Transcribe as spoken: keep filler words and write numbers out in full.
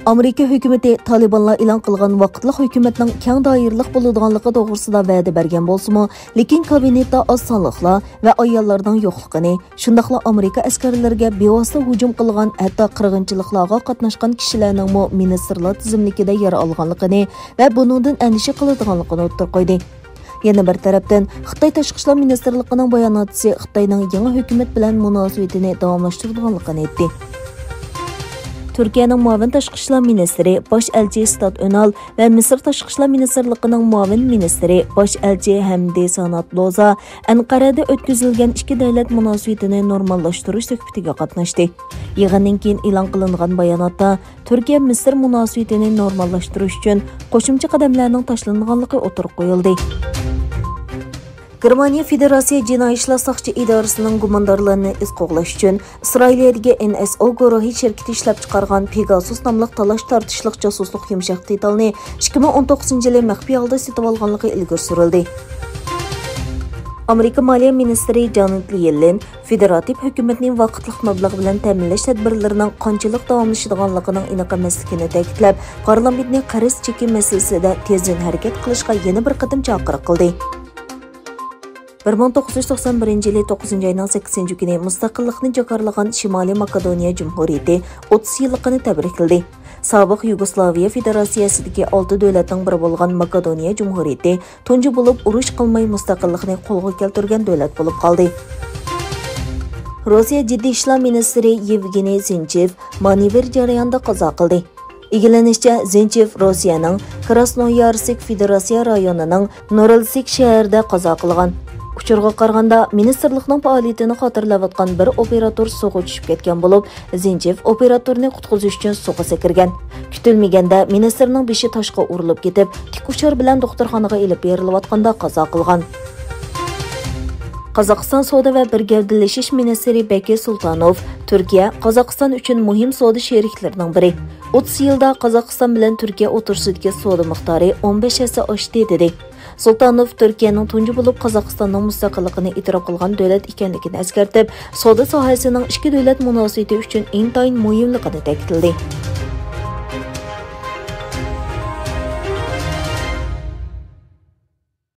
ئامېرىكا ھۆكۈمىتى تالىبانلار ئېلان قىلغان ۋاقىتلىق ھۆكۈمەتنىڭ كەڭ دائىرىلىق بولىدىغانلىقى توغرىسىدا ۋەدە بەرگەن بولسىمۇ، لېكىن كابىنېتتا ئاز سانلىقلار ۋە ئاياللارنىڭ يوقلۇقىنى، شۇنداقلا ئامېرىكا ئەسكەرلىرىگە بىۋاسىتە ھۇجۇم قىلغان، ھەتتا قىرغىنچىلىقلارغا قاتناشقان كىشىلەرنىڭمۇ مىنىستىرلار تىزىملىكىدە يەر ئالغانلىقىنى ۋە بۇنىڭدىن ئەندىشە قىلىدىغانلىقىنى ئوتتۇرىغا قويدى. يەنە بىر تەرەپتىن، خىتاي تاشقى ئىشلار مىنىستىرلىقىنىڭ باياناتچىسى خىتاينىڭ يېڭى ھۆكۈمەت بىلەن مۇناسىۋىتىنى داۋاملاشتۇرىدىغانلىقىنى ئېيتتى. تۈركىيەنىڭ مۇئاۋىن تاشقى ئىشلار مىنىستىرى باش ئەلچى ستات ئۆنال ۋە مىسىر تاشقى ئىشلار مىنىستىرلىقىنىڭ مۇئاۋىن مىنىستىرى باش ئەلچى ھەمدى سانات لوزا ئەنقەرەدە ئۆتكۈزۈلگەن ئىككى دۆلەت مۇناسىۋىتىنى نورماللاشتۇرۇش سۆھبىتىگە قاتناشتى. يىغىندىن كېيىن ئېلان قىلىنغان باياناتتا، تۈركىيە مىسىر مۇناسىۋىتىنى نورماللاشتۇرۇش ئۈچۈن قوشۇمچە قەدەملەرنىڭ تاشلانغانلىقى ئوتتۇرىغا قويۇلدى. گېرمانىيە فېدېراتسىيە جىنايى ئىشلار ساقچى ئىدارىسىنىڭ گۇماندارلارنى ئىز قوغلاش ئۈچۈن ئىسرائىلىيەدىكى ئېن ئېس ئو گۇرۇھى شىركىتى ئىشلەپچىقارغان پېگاسۇس ناملىق تالاش تارتىشلىق جاسۇسلۇق يۇمشاق دېتالنى ئىككى مىڭ ئون توققۇزىنچى يىلى مەخپىي ھالدا سېتىۋالغانلىقى ئىلگىرى سۈرۈلدى. ئامېرىكا مالىيە مىنىستىرى جانېت يېللېن فېدېراتىپ ھۆكۈمەتنى ۋاقىتلىق مەبلەغ بىلەن تەمىنلەش تەدبىرلىرىنىڭ قانچىلىك داۋاملىشىدىغانلىقىنىڭ ئېنىق ئەمەسلىكىنى تەكىتلەپ، پارلامېنتنى قەرز چېكى مەسىلىسىدە تېزدىن ھەرىكەت قىلىشقا يەنە بىر قېتىم چاقىرىق قىلدى. بىر مىڭ توققۇز يۈز توقسان بىرىنچى يىلى توققۇزىنچى ئاينىڭ سەككىزىنچى كۈنى مۇستەقىللىقنى جاكارلىغان شىمالىي ماكېدونىيە جۇمھۇرىيىتى ئوتتۇز يىللىقىنى تەبرىكلىدى. سابىق يۇگوسلاۋىيە فېدېراتسىيەسىدىكى ئالتە دۆلەتنىڭ بىرى بولغان ماكېدونىيە جۇمھۇرىيىتى تۇنجى بولۇپ ئۇرۇش قىلماي مۇستەقىللىقنى قولغا كەلتۈرگەن دۆلەت بولۇپ قالدى. روسىيە جىددىي ئىشلار مىنىستىرى يېۋگېنىي زىنچېۋ مانېۋىر جەريانىدا قازا قىلدى. ئىگىلىنىشىچە، زىنچېۋ روسىيەنىڭ كراسنويارسك فېدېراتسىيە رايونىنىڭ نورىلسك شەھىرىدە قازا قىلغان. ئۇچۇرغا قارىغاندا، مىنىستىرلىقنىڭ پائالىيىتىنى خاتىرىلەۋاتقان بىر ئوپېراتور سۇغا چۈشۈپ كەتكەن بولۇپ، زىنچېۋ ئوپېراتورنى قۇتقۇزۇش ئۈچۈن سۇغا سەكرىگەن. كۈتۈلمىگەندە مىنىستىرنىڭ بېشى تاشقا ئۇرۇلۇپ كېتىپ، تىك ئۇچار بىلەن دوختۇرخانىغا ئېلىپ بېرىلىۋاتقاندا قازا قىلغان. قازاقىستان سودا ۋە بىر گەۋدىلىشىش مىنىستىرى بەكىر سۇلتانوف تۈركىيە قازاقىستان ئۈچۈن مۇھىم سودا شېرىكلىرىنىڭ بىرى. ئوتتۇز يىلدا قازاقىستان بىلەن تۈركىيە ئوتتۇرىسىدىكى سودا مىقدارى ئون بەش ھەسسە ئاشتى، دېدى. سۇلتانوف تۈركىيەنىڭ تۇنجى بولۇپ قازاقىستاننىڭ مۇستەقىللىقىنى ئېتىراپ قىلغان دۆلەت ئىكەنلىكىنى ئەسكەرتىپ، سودا ساھەسىنىڭ ئىككى دۆلەت مۇناسىۋىتى ئۈچۈن ئىنتايىن مۇھىملىقىنى تەكىتلىدى.